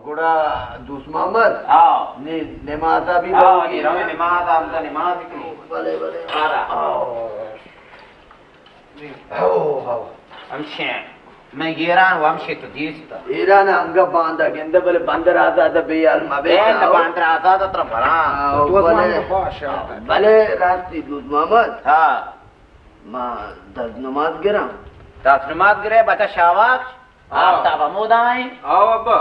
گڑا دوست محمد، ہاں۔ نی نماز ءَ بھی ہاں، لوگی نی رویں نماز ءَ، ہمدا نماز کنی۔ بلے، بلے۔ آرا۔ ہاں۔ How, how. ہمشیں۔ من ایران و ہمشیں تو دیست۔ ایران انگا باندا گندے، بلے بندر آزاد بے حال مبے۔ اے نہ ہاؤ۔ بندر آزاد ترا برا۔ ہاؤ، دوست بلے۔ محمد باش۔ بلے راستی دوست محمد۔ ہاں۔ ما دست نماز گراں۔ دست نماز گرے، بچا شاباش۔ ہاں۔ آفتاب ہمودا ایں۔ ہاؤ ابا۔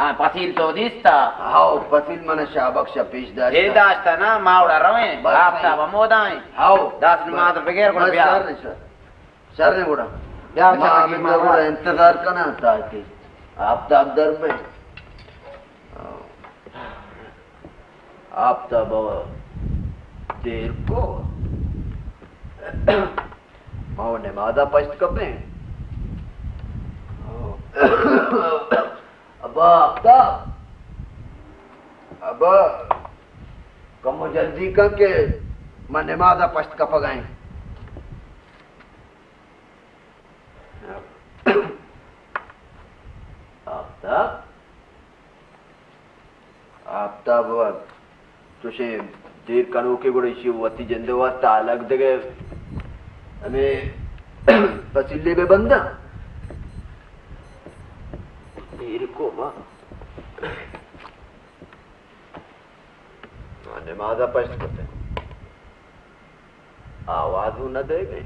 آ، پسیل تو دیستا؟ ہاؤ، پسیل من شابک شا پیش داشتا۔ اے داشتا نا، ما اوڑا رویں۔ بس آفتاب ہمودا ایں۔ ہاؤ۔ دست نماز بگر گڑا بس بیا۔ شر، شر۔ شر گڑا۔ بیا ما چا ہمیں ما تو گڑا انتظار کناں تاکہ آفتاب در بے۔ ہاؤ۔ آفتاب دیر کو۔ ما و نمازا پشت کپیں۔ ابا آفتاب، ابا کمو جلدی کن کہ ما نمازا پشت کپگائیں۔ آفتاب، آفتاب، چوشیں دیر کنوکے گڑا ایشی وتی جند ءِ واسطہ الگ دگہ ہمے پسیلے بہ بنداں۔ دیر کو ما۔ نماز ءَ پشت کتگ۔ آواز اوں نہ دئیگ ءَ۔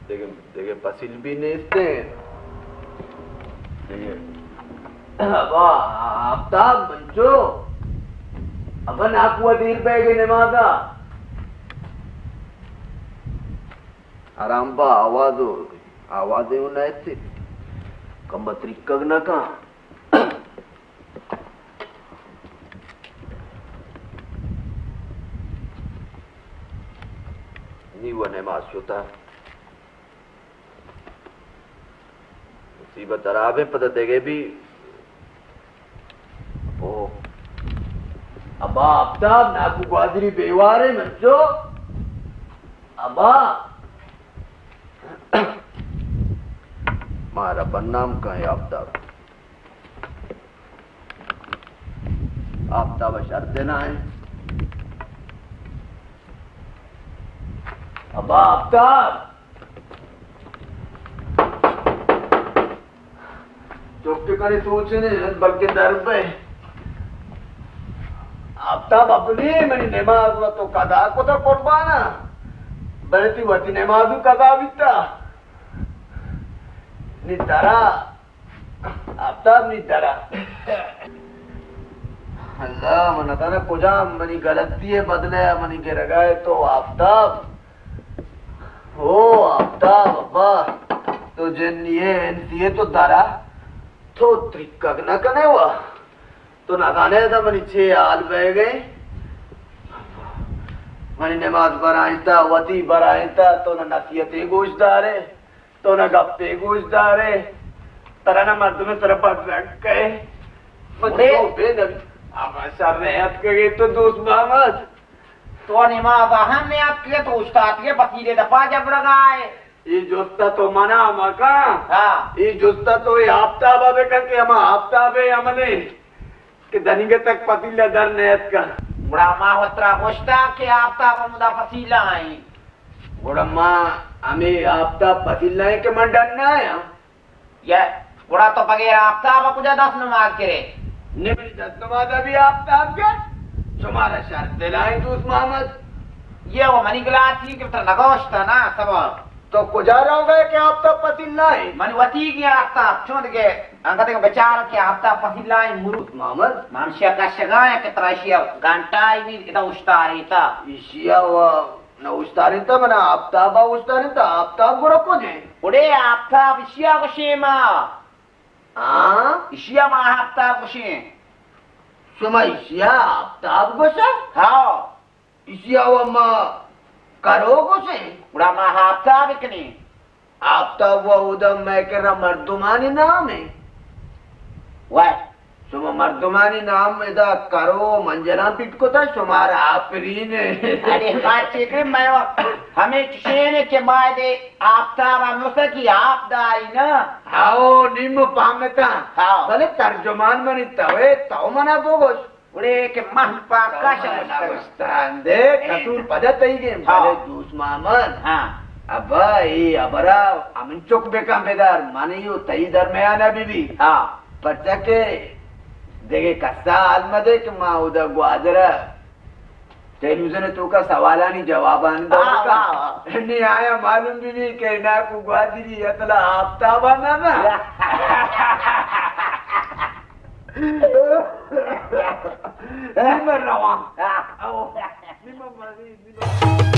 دگہ، دگہ پسیل بھی نیست ایں۔ دگہ۔ ابا آفتاب منچو۔ ابا ناکو دیر بیگ ءَ نماز ءَ۔ آرام با آواز و، آوازے اوں نہ ایت۔ کمبہ تریکگ نہ کن۔ نی و نماز شتہ۔ مصیبت حراب ایں، پدا دگہ بھی۔ او۔ ابا آفتاب، ناکو گوادری بیوارے منچو۔ ابا۔ مارا بدنام کن آفتاب۔ آفتاب شر دنا ایں۔ ابا آفتاب۔ چپ کنی سوچنے، بلکہ در بئے۔ آفتاب اپنی منی نماز و تو قضا کتا قربانا۔ بلے تی وتی نمازو قضا بیتا۔ نی درا۔ آفتاب نی درا۔ اللہ، من نزاناں کجام منی غلطی ءِ بدلہ ءَ منی گرگا ئے تو آفتاب۔ او آفتاب ابا، تو جنی ئے، انسی ئے، تو درا، تو ترکگ نہ کنے وا۔ تو نزانے ادا منی چے حال بیگ ءَ۔ منی نماز برائینتا، وتی برائینتا، تو نہ نصیحتے گوش دارے۔ تو نہ گپے گوش دارے، ترا نہ مردم سر بزگ کئے۔ من اڑے؟ تو بے نبی، آما شر نیاتکگے تو دوست محمد۔ تو نماز ہم نیاتکگے، تو اوشتاتگے پسیلے دپا جبرگائے۔ اے جستا تو منا مکن۔ ہاں۔ اے جستا تو اے آفتابا بکن کہ ہما آفتابے ہمنے کہ دنیگہ تک پسیلہ در نیاتکا۔ گڑا ما وترا گوشتا کہ آفتاب ہمودا پسیلہ آئیں۔ گڑا ما ہمے آفتاب پسیلہ ایں کہ من ڈن آیاں۔ یا گڑا تو بغیر آفتاب ءَ کجا دست نماز کرے؟ نی منی دست نماز ءَ بھی آفتاب گر۔ شمارا شر دلائیں دوست محمد۔ یہ وہ منی گلاتی کہ ترا نگوشتا نا سبا۔ تو کجا روگا ئے کہ آفتاب پسیلہ ایں؟ من وتی کی آفتاب چون دگہ انگا دگہ بچار کہ آفتاب پسیلہ ایں مرو۔ محمد۔ من شیا کشگا ایں کہ ترا شیا گھنٹہ ای بھی ادا اشتاریتا۔ ایشیا و نہ اوشتارینتہ، منا آفتاب ءَ اوشتارینتہ، آفتاب گڑا کجیں؟ گڑے آفتاب اشیا گوشیں ما۔ ہاں؟ اشیا ما آفتاب گوشیں۔ شما اشیا آفتاب گوشا؟ ہاؤ۔ اشیا و ما کرو گوشیں۔ گڑا ما آفتاب کنیں۔ آفتاب و اودا مئے کرا مردمانی نام ایں۔ وای۔ شما مردمانی نام ادا کرو منجلاں پیٹ کتا، شمارا آفرین۔ ارے ما چے کہ میں ہمیں چشین کہ ما دے آفتاب ہم نسکی آپ داری نا۔ ہاؤ، نیم پامتا۔ ہاؤ۔ بلے ترجمان منی توے، تو منا بگوش۔ گڑے کہ من پاکا تو منا شمستر۔ گوشتان دے، اے۔ قصور پدا تئی گیم، ہاں۔ بلے دوست مامن۔ ہاں۔ ابا، اے ابرا ہمن چک بکن بدار، من یو تئی درمیانا بی بی۔ ہاں۔ پرچا کہ دگہ کسا حال مدے کہ ما اودا گوادرا ٹیلیویژن توکا سوالانی جوابانی ہاں، دور کا۔ ہاں، ہاں۔ نی آیا معلوم بی بی کہ نا کو گوادری اصلا آفتابا نا نا۔ نی من رواں۔ ہاں۔ او، نی من مزید، نی من